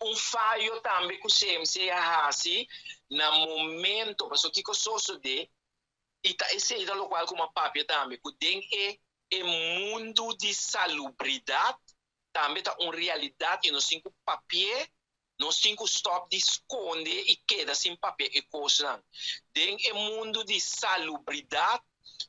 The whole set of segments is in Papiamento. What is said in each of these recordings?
Un fayo tambe ku CMC a hasi na momento, pasobra kiko sosodé, i ta esei ta lokual ku mi a papia tambe, ku den e e mundu di salubridat tambe ta un realidat i nos tin ku papi'é, nos tin ku stòp di skonde i keda sin papia e kosnan. Den e mundu di salubridat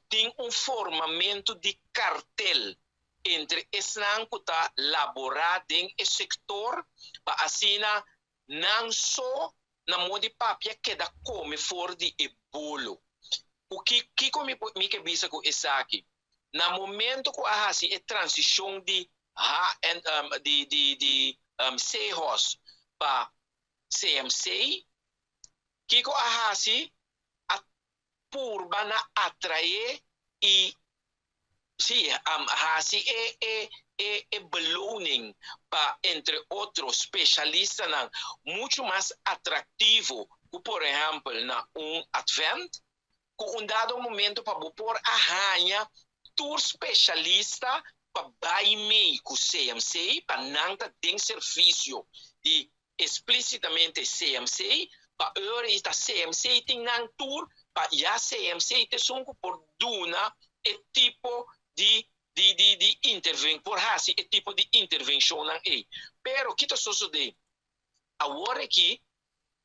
tin un formamentu di kartel entre esnan ku ta laborá den e sektor pa asina nan so na modi papia keda kome for di e bolo. Ku ki kiko mi por mi ke bisa ku esaki? Na momento ku a hasi e transishon di HN di di di SEHOS pa CMC, kiko a hasi? A purba na atraé i sí, hasi e e e e beloning pa entre otro spesialistanan muchu mas atraktivo ku por ehèmpel na un Advent, ku un dado momento pa bo por a haña tur spesialista pa bai mei ku CMC pa nan ta den servisio di Explícitamente CMC, pa ora i ta CMC tin nan tur, pa ya CMC ta esun ku por duna e tipo di di di di interven por hasi e tipo di intervenshonnan ei. Pero ki ta sosodé? Awor aki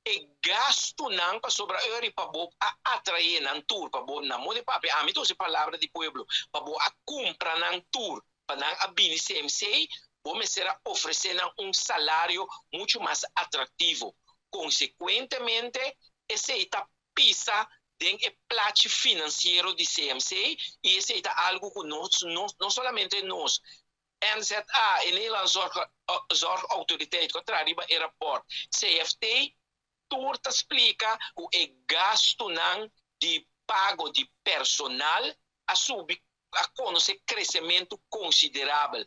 e gastunan pasobra ora i pa bo a atraé nan tur, pa bo na modo di papia, ami ta usa e palabra di pueblo, pa bo a kumpra nan tur, pa nan a bini CMC, bo mester a ofresé nan un salario muchu mas atraktivo. Konsekuentemente, esei ta pisa den e plachi finansiero di CMC i esei ta algu ku nos, no solamente nos, NZA, e Nederlandse Zorgautoriteit ku a traha riba e rapòrt, CFT, tur ta splika ku e gastunan di pago di personal a subi a konosé kresementu konsiderabel.